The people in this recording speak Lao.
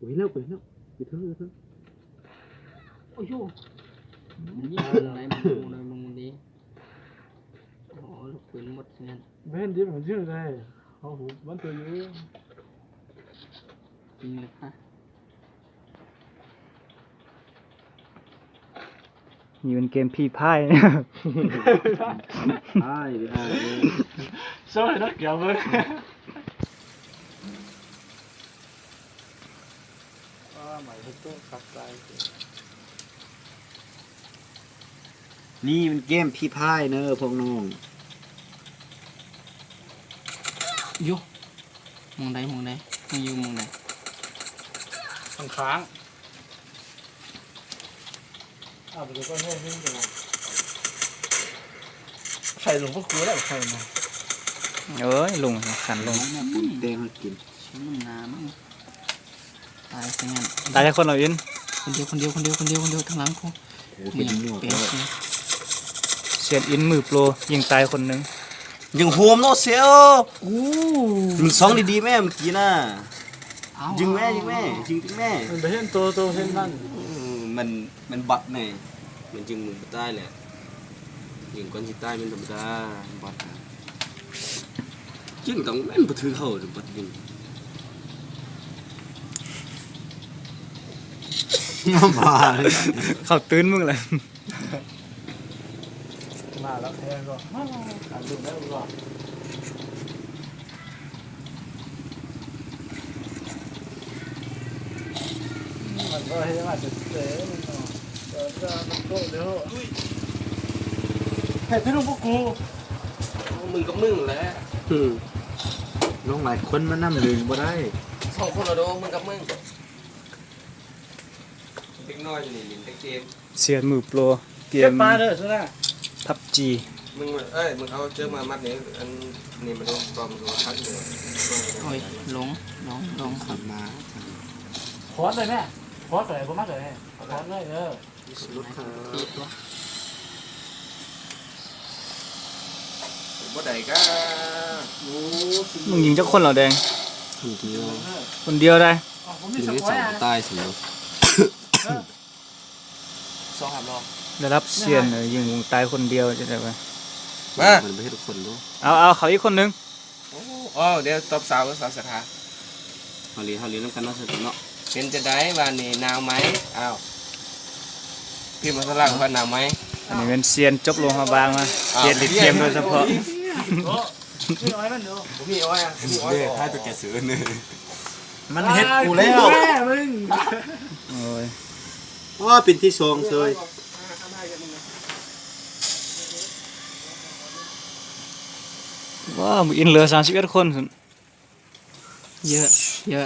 ໂອ້ຍ ແລ້ວ ໄປແລ້ວ ໄປເຖິງ ໄປເຖິງ ໂອ້ໂຫ ມັນຍິງໄດ້ ມັນບໍ່ໄດ້ ມັນບໍ່ໄດ້ ໂອ້ໂຫ ລູກປືນໝົດເຮືອນ ແມ່ນດິ ມັນຍິງໄດ້ ເຮົາຮູ້ມັນຕົວຢູ່ ຍິງເລີຍ ນີ້ມັນເກມ Free Fire ອ້າຍເດີ ອ້າຍເດີ ໂຊໃຫ້ນັກກຽວເບິ່ງ ອ້າ ໝາຍເຮັດໂຕຄັກຫຼາຍ ນີ້ມັນເກມ Free Fire ເນີພວກນ້ອງ ໂຢ ໝ່ອງໃດ ໝ່ອງໃດ ມັນຢູ່ໝ່ອງໃດ ຂ້າງໆ ໃສ່ລົງພວກກູແລ້ວ ໃສ່ມາ ເອີຍ ລົງ ຂັນລົງ ແຕ່ງໃຫ້ກິນ ມັນງາມ ຕາຍຊະຊັ້ນ ຕາຍຈັກຄົນແລ້ວ ອິນ? ຄົນດຽວ ຄົນດຽວ ຄົນດຽວ ຄົນດຽວ ຄົນດຽວ ທາງຫຼັງພຸ້ນ ໂອ້ ເປັນໝວກແລ້ວ ເປັນ ຊຽນອິນມືໂປຣ ຍິງຕາຍຄົນໜຶ່ງ ຍິງໂຮມເນາະ ເຊວ ໂອ້ ຍິງຊອງດີໆແມ່ ເມື່ອກີ້ນະ ຍິງແມ່ ຍິງແມ່ ຍິງແມ່ ມັນບໍ່ເຫັນໂຕ ໂຕເຫັນມັນ ເອີ ມັນ ມັນບັດແນ່ ມັນຈຶ່ງບໍ່ຕາຍແຫຼະ ຍິງກ່ອນຊິຕາຍແມ່ນທຳມະດາ ບັດ ຈຶ່ງຕ້ອງແມ່ນບໍ່ຖືກເຮົາ ບັດຍິງ ບ້າ ເຂົາຕື່ນມຶງແຫຼະ ມາແລ້ວແທ້ກໍ ມາ ອັນເບິ່ງແລ້ວກໍ ມັນກໍເຮັດມາແຕ່ເສຍເນາະ ແຕ່ວ່າມັນໂຕແລ້ວ ໃຜຊິລົງພວກກູ ມຶງກັບມຶງແຫຼະ ອືມ ລົງຫຼາຍຄົນມານຳ ດຶງບໍ່ໄດ້ ສອງຄົນລະໂດ ມຶງກັບມຶງ ເດັກນ້ອຍຢູ່ນີ້ຫຼິ້ນແຕ່ເກມ ຊຽນມືໂປຣ ເກມ ເກັບປາເດີ ສຸດາ PUBG ມຶງ ເອີຍ ມຶງເອົາເຈີມາມັດນີ້ ອັນນີ້ມາດູ ກອງດູຄັນເດີ ໂອ້ຍ ລົງ ລົງ ລົງ ຂັບມາ ຄອດເລີຍແມ່ ຄອດເລີຍ ບໍ່ມັດເລີຍ ຄອດເລີຍ ເອີ ສຸດຍອດ ບໍ່ໄດ້ກະ ໂອ້ ມຶງຍິງຈັກຄົນແລ້ວແດງ? ຄົນດຽວ ຄົນດຽວໄດ໋ ຍິງໄດ້ສອງ ຕາຍຊັ້ນເນາະ ສອງ ສາມ ລອງ ລະດັບຊຽນ ຍິງຕາຍຄົນດຽວ ຈັ່ງໃດວະ ມາ ມັນບໍ່ເຮັດຄົນເນາະ ເອົາ ເອົາ ເຂົາອີກຄົນໜຶ່ງ ໂອ້ ເອົາ ດຽວຕອບສາວ ສາວສັດທາ ເຮົາຫຼິ້ນ ເຮົາຫຼິ້ນນຳກັນເນາະ ເນາະ ເປັນຈັ່ງໃດວານນີ້ ໜາວໄໝ? ອ້າວ ພິມມາສະຫຼັງວ່າໜາວໄໝ? ອັນນີ້ແມ່ນຊຽນຈົບໂລງຮາບາງມາ ເຮັດລິດກຽມໂດຍສະເພາະ ບໍ່ມີອ້ອຍມັນເນາະ ບໍ່ມີອ້ອຍ ບໍ່ມີອ້ອຍ ເດ້ ທ້າຍຕົວແກເສືອເນີ ມັນເຮັດກູແລ້ວ ໂອ້ຍ ວ້າ ເປັນທີສອງເສີຍ ວ້າ ມື້ອື່ນເຫຼືອສາມສິບເອັດຄົນ ເຍອະ ເຍອະ